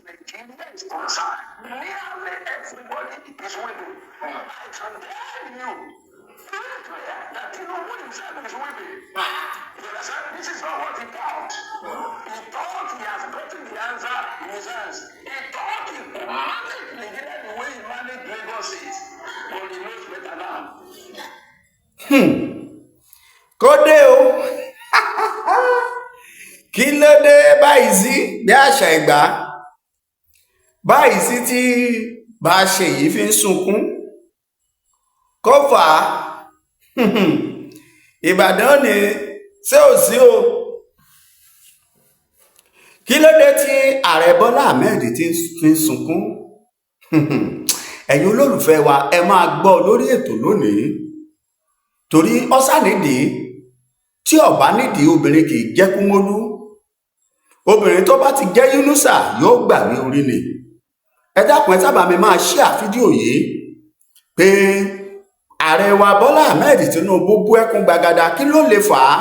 Nigeria is concerned, nearly everybody is weeping. I can tell you very clear that Tinubu himself is weeping. You understand? This is not what he thought. He thought he has gotten the answer in his hands. He thought he could manage Nigeria the way he managed Lagos State. But he knows better now. Kódé o, kí ló dé báyìí sí bí àṣà ìgbà báyìí sí tí bá a ṣe yìí fi ń sunkún kó fà á? Ìbàdàn ní ṣé ò sí o? Kí ló dé tí Ààrẹ Bọ́lá Ahmed ti fi ń sunkún? Ẹ̀yin olólùfẹ́ wa, ẹ máa gbọ́ lórí ètò lónìí, torí ọ́sà nídìí tí ọba nídìí, obìnrin kì í jẹ́ kúmólú. Obìnrin tó bá ti jẹ́ Yúnúsà yóò gbàgbé orí ni. Ẹ dákun, ẹ sábà mi máa share fídíò yìí pé ààrẹ wa Bọ́lá Ahmed Tinubu bú ẹkún gbagada. Kí ló lè fà á?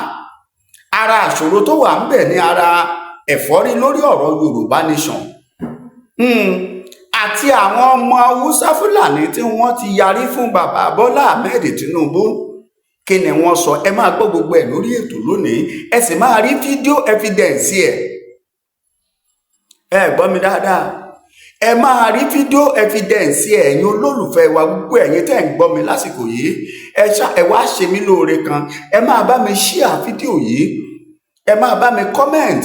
Ara àṣòro tó wà ń bẹ̀ ní ara ẹ̀fọ́rí lórí ọ̀rọ̀ Yorùbá Nation àti àwọn ọmọ Haúsá Fúlàní tí wọ́n ti yarí fún bàbá Bọ́lá Ahmed Tinubu. Kí ni wọ́n sọ? Ẹ máa gbọ́ gbogbo ẹ̀ lórí ètò lónìí, ẹ sì máa rí fídíò evidence ẹ̀. Ẹ gbọ́ mi dáadáa, ẹ máa rí fídíò evidence ẹ̀. Ẹ̀yin olólùfẹ́ wa, gbogbo ẹ̀yin tẹ́ ń gbọ́ mi lásìkò yìí, ẹ ṣá ẹ wá ṣe mí lóore kan: ẹ máa bá mi share fídíò yìí, ẹ máa bá mi comment,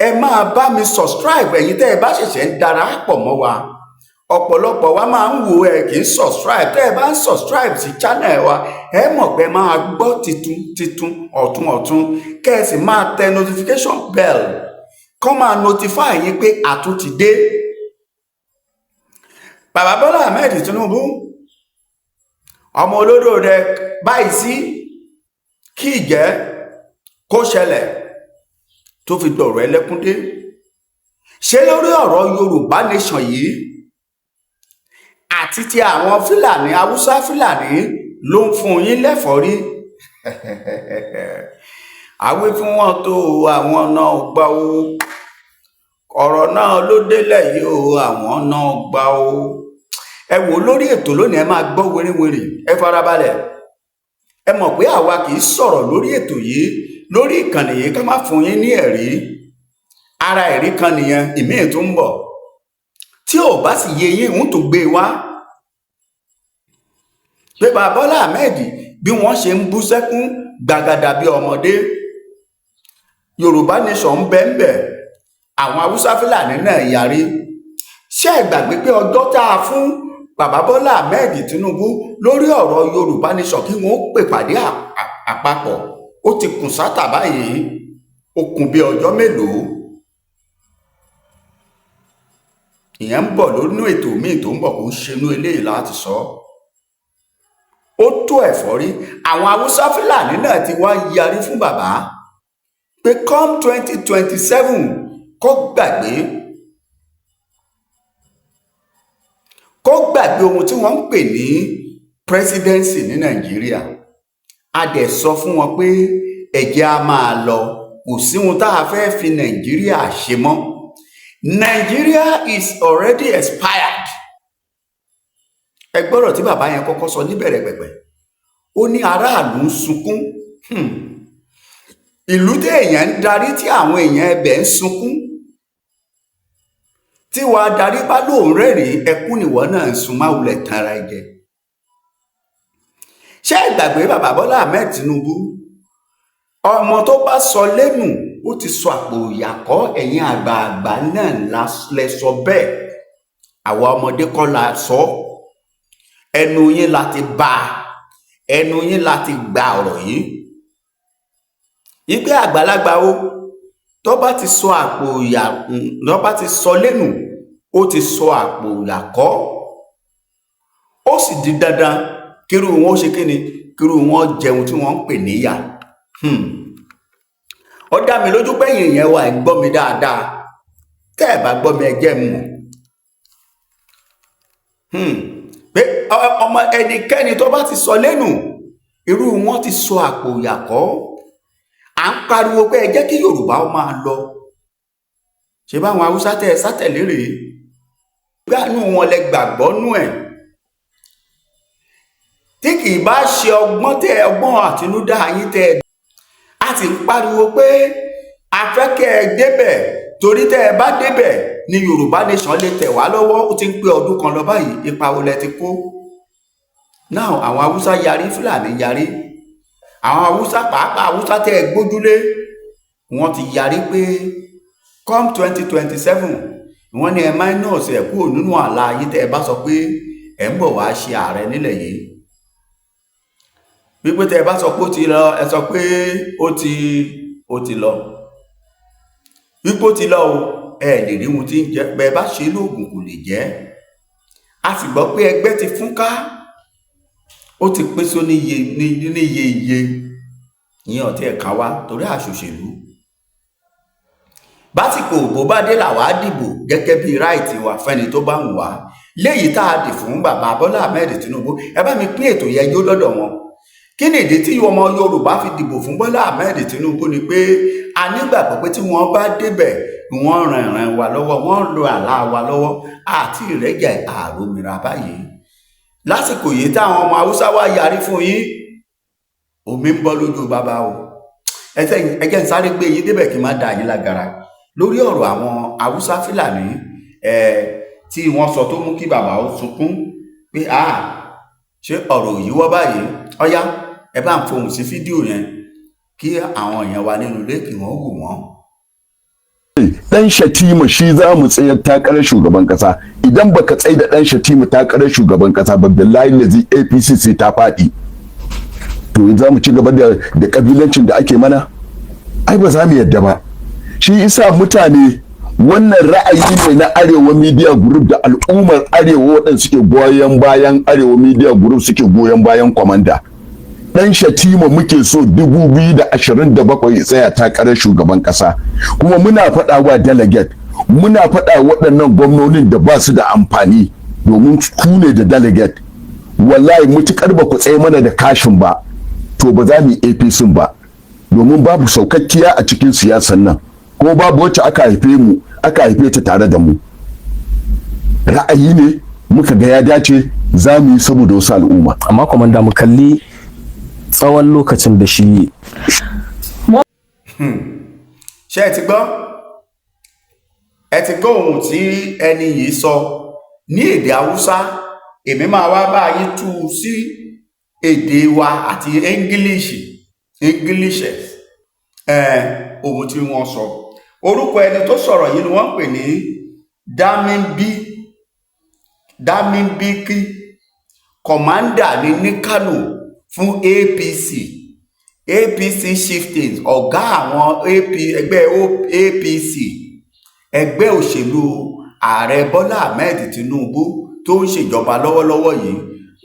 ẹ máa bá mi subscribe. Ẹ̀yin tẹ́ ẹ bá ṣẹ̀ṣẹ̀ ń darapọ̀ mọ́ wa, ọ̀pọ̀lọpọ̀ wa máa ń wo, ẹ kì í subscribe. Tẹ́ ẹ bá ń subscribe sí channel wa, ẹ mọ̀ pé máa gbọ́ titun titun, ọ̀tun ọ̀tun, kẹ́ ẹ sì máa tẹ notification bell kọ́ máa notify yín pé àtún ti dé. Bàbá Bọ́lá Ahmed Tinubu, ọmọ olódò rẹ báyìí sí, kí ìjẹ́ kó ṣẹlẹ̀ tó fi dọ̀rọ̀ ẹlẹ́kúndé? Ṣé lórí ọ̀rọ̀ Yorùbá Nation yìí àti ti àwọn Fúlàní, Haúsá Fúlàní ló ń fún yín lẹ́fọ̀ọ́rí? Àwí fún wọn tó, àwọn náà gbà ó. Ọ̀rọ̀ náà ló délẹ̀ yìí o, àwọn náà gbà ó. Ẹ wò ó lórí ètò lónìí, ẹ máa gbọ́ wérewère. Ẹ farabalẹ̀. Ẹ mọ̀ pé àwa kì í sọ̀rọ̀ lórí ètò yìí, lórí ìkànnì yìí, ká má fún yín ní ẹ̀rí. Ara ẹ̀rí kan nìyẹn, ìmíì tó ń bọ̀, tí ò bá sì yé yín, ń tó gbé e wá pé bàbá Bọ́lá Ahmed, bí wọ́n ṣe ń bú sẹ́kún gbàgàdà bí ọmọdé, Yorùbá Nation ń bẹ ń bẹ, àwọn Haúsá Fúlàní náà yarí. Ṣé ẹ gbàgbé pé ọjọ́ tá a fún bàbá Bọ́lá Ahmed Tinubu lórí ọ̀rọ̀ Yorùbá Nation kí wọ́n pè pàdé àpapọ̀, ó ti kùn sátà báyìí, ó kùn bí ọjọ́ mélòó. Ìyẹn ń bọ̀ lónú ètò míì tó ń bọ̀, kó ń ṣenú eléyìí láti sọ. Ó tó ẹ̀fọ́rí. Àwọn Haúsá Fúlàní náà ti wá yarí fún bàbá pé come 2027, kó gbàgbé, kó gbàgbé ohun tí wọ́n ń pè ní presidency ní Nàìjíríà. A dẹ̀ sọ fún wọn pé ẹ̀jẹ̀ á máa lọ, kò sí ohun tá a fẹ́ fi Nàìjíríà ṣe mọ́. Nigeria is already expired. Ẹ gbọ́dọ̀ tí bàbá yẹn kọ́kọ́ sọ níbẹ̀rẹ̀ pẹ̀pẹ̀, ó ní aráàlú ń sunkún. Ìlú tí èèyàn ń darí, tí àwọn èèyàn ẹbẹ̀ ń sunkún, tí wàá darí bá lóun rẹ́rìn-ín, ẹkún nìwọ náà ń sun, máwùlẹ̀ tanra ẹ jẹ. Ṣé ẹ gbàgbé bàbá Bọ́lá Ahmed Tinubu? Ọmọ tó bá sọ lẹ́nu, ó ti sọ àpò ìyàkọ́. Ẹ̀yin àgbààgbà náà lẹ sọ bẹ́ẹ̀, àwa ọmọdé kọ́ la sọ. Ẹnu yín la ti bá, ẹnu yín la ti gba ọ̀rọ̀ yìí ìgbé. Àgbàlagbà o, tó bá ti sọ àpò ìyà, tó bá ti sọ lẹ́nu, ó ti sọ àpò ìyàkọ́, ó sì di dandan kírú wọn ó ṣe kíni, kírú wọn jẹun tí wọ́n ń pè níyà. Ó dá mi lójú pé ẹ̀yin yẹn wà, ẹ̀ gbọ́ mi dáadáa. Tẹ́ ẹ̀ bá gbọ́ mi, ẹ jẹ́ n mọ̀ pé ọmọ ẹnikẹ́ni tó bá ti sọ lẹ́nu, irú wọn ti sọ àpò ìyàkọ́. À ń pariwo pé ẹ jẹ́ kí Yorùbá ó máa lọ. Ṣé báwọn Haúsá tẹ́ ẹ sátẹ̀lé rèé, gbánú wọn lẹ gbàgbọ́ nú ẹ̀, tí kì í bá ṣe ọgbọ́n tẹ ọgbọ́n àtinúdá yín tẹ́ ẹ a ti ń pariwo pé a fẹ́ kẹ́ ẹ débẹ̀, torí tẹ́ ẹ bá débẹ̀ ní Yorùbá Nation lè tẹ̀ wá lọ́wọ́. Ó ti ń pé ọdún kan lọ báyìí. Ipa wo lẹ ti kó náà? Àwọn Haúsá yarí, Fúlàní yarí. Àwọn Haúsá pàápàá, Haúsá tẹ́ ẹ gbójúlé, wọ́n ti yarí pé come 2027, wọ́n ní ẹ minus ẹ̀ kúrò nínú àlá yín tẹ́ ẹ bá sọ pé ẹ̀ ń bọ̀ wá ṣe ààrẹ nílẹ̀ yìí, wípé tẹ́ ẹ bá sọ pé ó ti lọ, ẹ sọ pé ó ti lọ, wípé ó ti lọ o, ẹ lè rí ohun tí ń jẹ bẹ́ẹ̀ bá ṣe lóògùn, kò lè jẹ́. A sì gbọ́ pé ẹgbẹ́ ti fún ká, ó ti pín só níye níye iye ìyẹn ọ̀tí ẹ̀ka wá torí àṣòṣèlú. Básìkò òbó bá dé làwa á dìbò gẹ́gẹ́ bí right wa fẹ́ni tó bá wù wá. Léyìí tá a dì fún bàbá Bọ́lá Ahmed Tinubu, ẹ bá mi pín ètò yẹn yó lọ́dọ̀ wọn. Kí ni ìdí tí ọmọ Yorùbá fi dìbò fún Bọ́lá Ahmed Tinubu? Ni pé a nígbàgbọ́ pé tí wọ́n bá débẹ̀, wọ́n ràn ìran wa lọ́wọ́, wọ́n lo àlá wa lọ́wọ́ àti ìrẹ́jà àròmìnira báyìí. Lásìkò yìí táwọn ọmọ Haúsá wá yarí fún yín, omi ń bọ́ lójú bàbá o. Ẹ jẹ́ n sáré gbé yín débẹ̀ kí n má dà yín lágara lórí ọ̀rọ̀ àwọn Haúsá Fúlàní tí wọ́n sọ tó mú kí bàbá ó sunkún pé a ṣé ọ̀rọ̀ yìí wọ́ báyìí. Ọ̀yá, ẹ bá ń fohùn sí fídíò yẹn kí àwọn èèyàn wa nínú ilé kí wọ́n wò wọ́n. Dan Shatima shi za mu tsayar takarar shugaban kasa. Idan baka tsai da Dan Shatima takarar shugaban kasa ba, billahi lazi APC sai ta faɗi. To za mu ci gaba da kabilancin da ake mana? Ai ba za mu yadda ba. Shi isa mutane, wannan ra'ayi ne na Arewa Media Group da al'ummar Arewa waɗanda suke goyon bayan Arewa Media Group, suke goyon bayan kwamanda Dan Shatima. Muke so 2027 tsaya takarar shugaban kasa. Kuma muna faɗa wa delegate, muna faɗa waɗannan gwamnonin da ba su da amfani, domin ku ne da delegate, wallahi mutukar ba ku tsaye mana da Kashim ba, to ba za mu yi APC ba, domin babu saukakkiya a cikin siyasan nan, ko babu wacce aka haife mu aka haife ta tare da mu. Ra'ayi ne muka ga ya dace za mu yi saboda wasu al'umma. Amma kwamanda, mu kalli tsawon lokacin da shi Ṣé ẹ ti gbọ́? Ẹ ti gbọ́ ohun tí ẹni yìí sọ ní èdè Haúsá. Èmi máa wá bá yín tú u sí èdè wa àti English. Ohun tí wọ́n sọ, orúkọ ẹni tó sọ̀rọ̀ yìí ni wọ́n pè ní Damimbiki. Commander ní ní Kano fún APC, APC chieftains, ọ̀gá àwọn AP, ẹgbẹ́ APC, ẹgbẹ́ òṣèlú ààrẹ Bọ́lá Ahmed Tinubu tó ń ṣèjọba lọ́wọ́lọ́wọ́ yìí.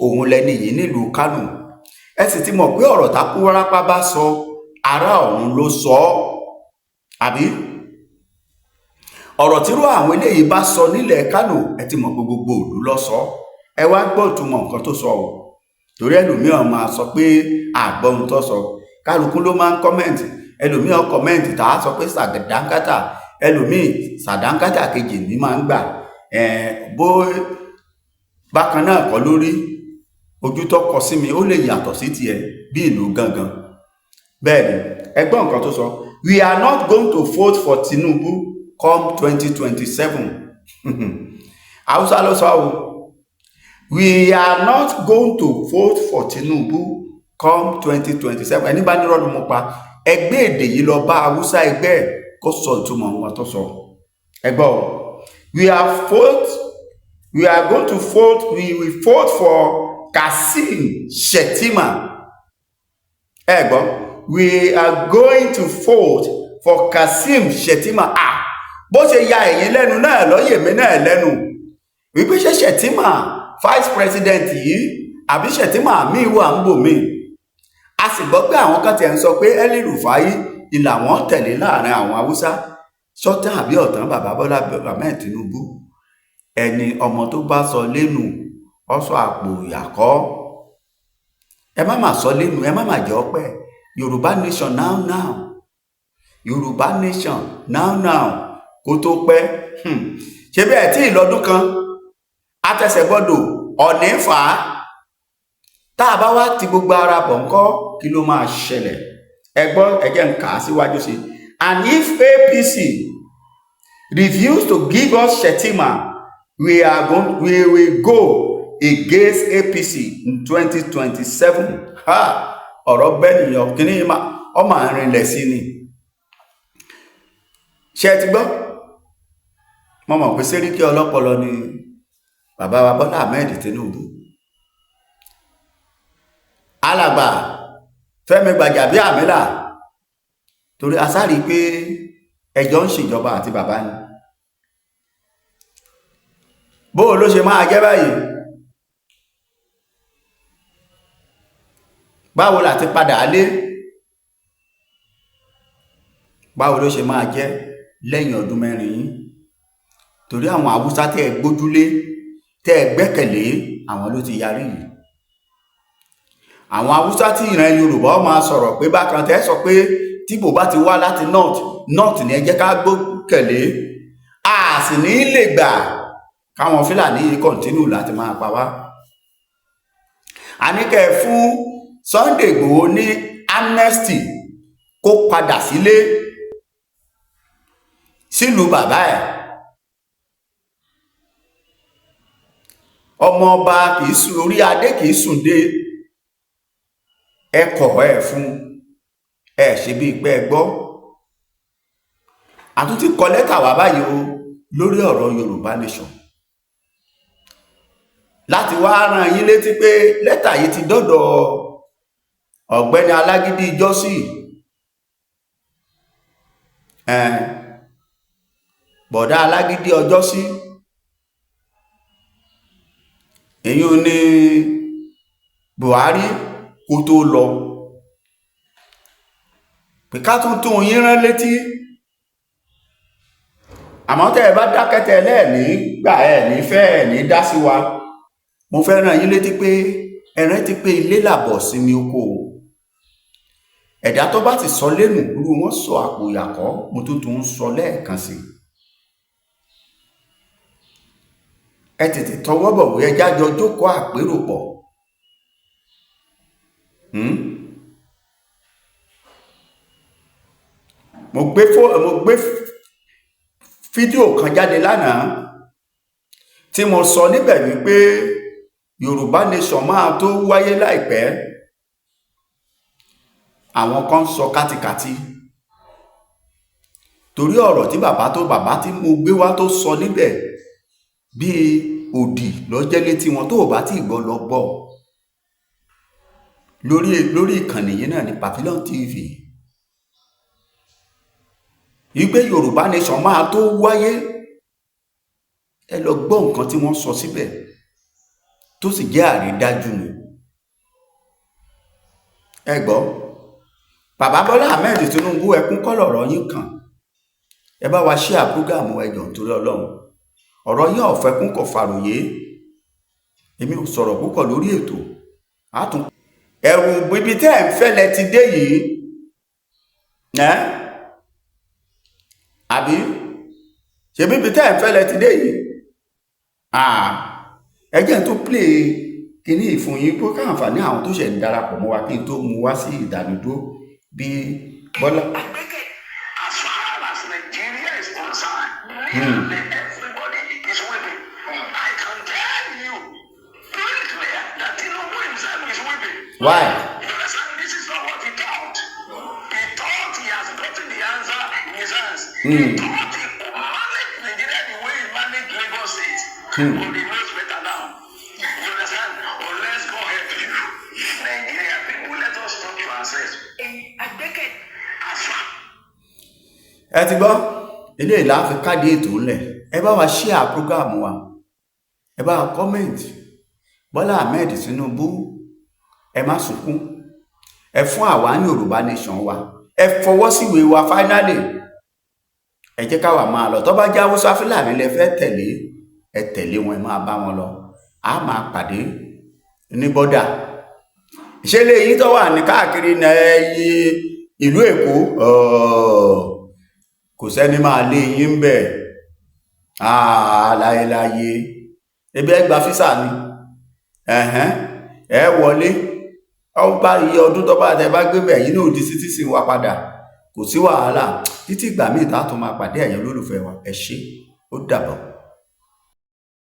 Òun lẹni yìí nílùú Kánò. Ẹ sì ti mọ̀ pé ọ̀rọ̀ tákúwárápá bá sọ, ará ọ̀run ló sọ ọ́, àbí ọ̀rọ̀ tírú àwọn eléyìí bá sọ nílẹ̀ Kánò, ẹ ti mọ̀ pé gbogbo ìlú ló sọ. Ẹ wá gbọ́ ìtumọ̀ nǹkan tó sọ o, torí ẹlòmíràn máa sọ pé àgbọ̀n tó sọ. Kálukú ló máa ń comment. Ẹlòmíràn comment tá a sọ pé sàdánkátà, ẹlòmíì sàdánkátà kejì ní máa ń gbà bó bákan náà kọ́ lórí ojú tó kọ sí mi, ó lè yàtọ̀ sí tiẹ̀ bí ìlú gangan. Bẹ́ẹ̀ ni, ẹ gbọ́ nǹkan tó sọ: "We are not going to vote for Tinubu come 2027." Haúsá ló sọ o. "We are not going to vote for Tinubu come 2027." Ẹni bá nírọ́ ló mú pa. Ẹgbẹ́ èdè yìí lọ bá Haúsá ẹgbẹ́ ẹ̀ kó sọ ìtumọ̀ wọn tó sọ. Ẹ gbọ́ o: We are going to vote, we will vote for Kasim Shettima." Ẹ gbọ́: "We are going to vote for Kasim Shettima." Ah, bó ṣe ya ẹ̀yin lẹ́nu náà lọ́yẹ̀mí náà lẹ́nu wípé ṣe Shettima vice president yìí àbí Shettima míì wà ń bò míì. A sì gbọ́ pé àwọn kan tiẹ̀ ń sọ pé Eli Rufai ìlà wọn tẹ̀lé láàrin àwọn Haúsá sọ́tàn àbí ọ̀tán bàbá Bọ́lá Ahmed Tinubu. Ẹni ọmọ tó bá sọ lẹ́nu ọ̀sọ̀ àpò ìyàkọ́. Ẹ má má sọ lẹ́nu, ẹ má má jẹ́ ọpẹ́. Yorùbá Nation now now, Yorùbá Nation now now. Kó tó pẹ́, ṣé bẹ́ẹ̀ tí ìlọ́dún kan àtẹ̀sẹ̀bọdò ọ̀ní fà á. Tá a bá wá ti gbogbo ara bọ̀ ńkọ́, kí ló máa ṣẹlẹ̀? Ẹ gbọ́, ẹ jẹ́ n kà á síwájú sí i. And if APC refuse to give us Shettima, we will go against APC in 2027. Ha, ọ̀rọ̀ bẹ́ẹ̀ nìyàn kíní ọmọ àárín sí ni. Ṣé ẹ ti gbọ́? Mo mọ̀ pé sẹ́ríkì ọlọ́pọlọ ni bàbá wa Bọ́lá Ahmed Tinubu. Alàgbà Fẹ́mi Gbàjàbíàmílà, torí asárí pé ẹjọ́ ń ṣèjọba àti bàbá ni, bóò ló ṣe máa jẹ́ báyìí? Báwo láti padà lé? Báwo ló ṣe máa jẹ́ lẹ́yìn ọdún 4 yìí? Torí àwọn Haúsá tẹ́ ẹ gbójúlé, tẹ́ ẹ gbẹ́kẹ̀lé, àwọn ló ti yarí yìí. Àwọn Haúsá tí ìran Yorùbá máa sọ̀rọ̀ pé bákan tẹ́ sọ pé tíbò bá ti wá láti north, north ni ẹ jẹ́ ká gbókẹ̀lé. A sì ní lè gbà káwọn Fúlàní yìí continue láti máa pa wá. A ní kẹ́ ẹ fún Sunday Igboho ní amnesty, kó padà sílé, sílùú bàbá ẹ̀. Ọmọ ọba kì í sùn orí adé, kì í sùn dé. Ẹ kọ̀ ẹ fún ẹ ṣe bíi pé ẹ gbọ́. Àtúntì kọ lẹ́tà wá báyìí o lórí ọ̀rọ̀ Yorùbá Nation, láti wá rán yín létí pé lẹ́tà yìí ti dọ́dọ̀ ọ̀gbẹ́ni alágídí jọ́sì, bọ̀dá alágídí ọjọ́sí. Èyí ò ní Buhari kó tó lọ pé ká tún tún yín rán létí. Àmọ́ tẹ́ ẹ bá dákẹ́tẹ́ lẹ́ẹ̀ní gbà, ẹ̀ ní fẹ́ ẹ̀ ní dá sí wa, mo fẹ́ rán yín létí pé ẹ rántí pé ilé làbọ̀ sinmi oko o. Ẹ̀dá tó bá ti sọ lẹ́nu, irú wọn sọ àpò ìyàkọ́. Mo tún tún ń sọ lẹ́ẹ̀kan sí ẹ, tètè tọwọ́ bọ̀wé, ẹ jájọ jókòó àpérò pọ̀. Mo gbé fídíò kan jáde lánàá tí mo sọ níbẹ̀ wípé Yorùbá Nation máa tó wáyé láìpẹ́. Àwọn kan ń sọ kátikàti torí ọ̀rọ̀ tí bàbá tó bàbá tí mo gbé wá tó sọ níbẹ̀ bíi òdì lọ́jẹ́ létí wọn. Tó o bá tí gbọ́, lọ gbọ́ lórí ìkànnì yìí náà ní Papillon TV, wípé Yorùbá Nation máa tó wáyé. Ẹ lọ gbọ́ nǹkan tí wọ́n sọ síbẹ̀, tó sì jẹ́ àrídájú ni. Ẹ gbọ́, bàbá Bọ́lá Ahmed Tinubu, ẹkún kọ́ lọ̀rọ̀ yín kàn. Ẹ bá wa share program, ẹ jọ̀ọ́, nítorí Ọlọ́run. Ọ̀rọ̀ yín ọ̀fẹ́ kún, kò fàròyé. Èmi ò sọ̀rọ̀ púpọ̀ lórí ètò àtún. Ẹ̀rù ibi tẹ́ ẹ̀ ń fẹ́lẹ̀ ti dé yìí ẹ́, àbí ṣebí ibi tẹ́ ẹ̀ ń fẹ́lẹ̀ ti dé yìí? Ẹ jẹ́ n tó play kíní ìfún yín kó káàǹfààní àwọn tó ṣẹ̀ ń darapọ̀ mọ́ wa, kí n tó mú wá sí ìdánidúró bí Bọ́lá. As far as Nigeria is concerned, nearly everybody is weeping. I can tell you very clear that Tinubu himself is weeping. Why? You understand? This is not what he thought. He thought he has gotten the answer in his hands. He thought he could manage Nigeria the way he managed Lagos State. But he knows better now. You understand? Unless God help you. Nigeria people, let us talk to ourselves. As far Ẹ ti gbọ́, eléyìí la fi káàdì ètò ńlẹ̀. Ẹ bá wa share program wa, ẹ bá wa comment. Bọ́lá Ahmed Tinubu, ẹ má sunkún. Ẹ fún àwa ní Yorùbá Nation wa, ẹ fọwọ́ síwèé wa finally. Ẹ jẹ́ káwa máa lọ. Tó bá jẹ́ Haúsá Fúlàní lẹ fẹ́ tẹ̀lé, ẹ tẹ̀lé wọn, ẹ máa bá wọn lọ. A máa pàdé ní bọ́dà. Ṣé lè yí tó wà ní káàkiri ní ìlú Èkó? Kò sẹ́ni máa lé yín ń bẹ̀ láyéláyé. Ebi ẹ gba visa ni, ẹ̀hẹ́n, ẹ wọlé. Ọ bá iye ọdún tó bá tẹ bá gbé bẹ̀ yín náà, di citizen wa padà, kò sí wàhálà. Títí ìgbà míì tá a tún máa pàdé, ẹ̀yin olólùfẹ́ wa, ẹ ṣé, ó dàbọ̀.